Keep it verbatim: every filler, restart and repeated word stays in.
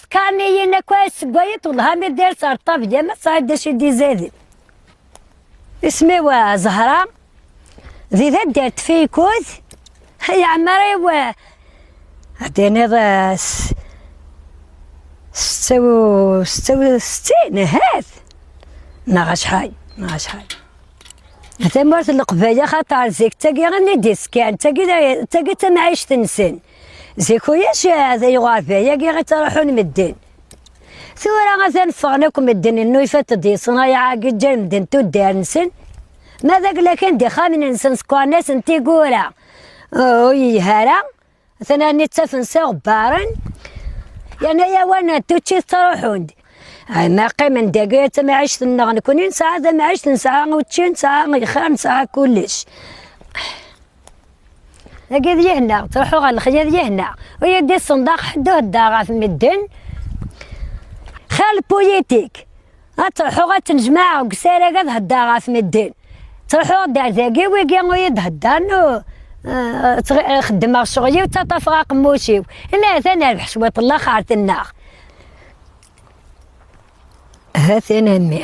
Kaniyin akk ass seg wayet, wellah mi d-ers ar ṭṭabla, ma tesɛiḍ d acu i d-izaden. Isem-iw, eh, Zahra, di taddart Fikud, ay ɛmer-iw, eh, ad d-tiniḍ, eh, s-, setta u, setta u settin, ahat, neɣ acḥal, neɣ acḥal. Tamurt n Leqbayel, axaṭer zik d tagi i d-iskan, d tagi, d tagi d tamɛict-nsen. Zik ulac, eh, d uɣerbal-agi i ttruḥun medden. Tura atan ffɣen akk medden, nnu ifat-d yeṣnayeɛ-agi, ǧǧan medden tuddar-nsen. Ma d aglaken d ixxamen-nsen, skwaren-asen tigura, ur yelhi ara. Atan-nni ttafen s iɣebbaren, yerna yawan n tuččit ttruḥun-d. Ay, ma qqimen dagi, d tamɛict-nneɣ, nekkni nesɛa tamɛict, nesɛa učči, nesɛa ixxam, nesɛa kullec. Dagi d yehna, ttruḥuɣ ɣer lexya d yehna. Ur yi-d-issenḍaq ḥedd, ur heddeṛ ɣef medden. Xir lpulitik. Ad ttruḥuɣ ad ttnejmaɛeɣ deg usarag ad heddeṛ ɣef medden. Ttruḥuɣ-d ar dagi, wigi ur yi-d-heddren, u, eh, ttɣ-, xeddmeɣ ccɣel-iw, ttaṭṭafeɣ aqemmuc-iw. Imi atan rbeḥ cwiṭ n laxert-nneɣ. Ha-t-an a mmi.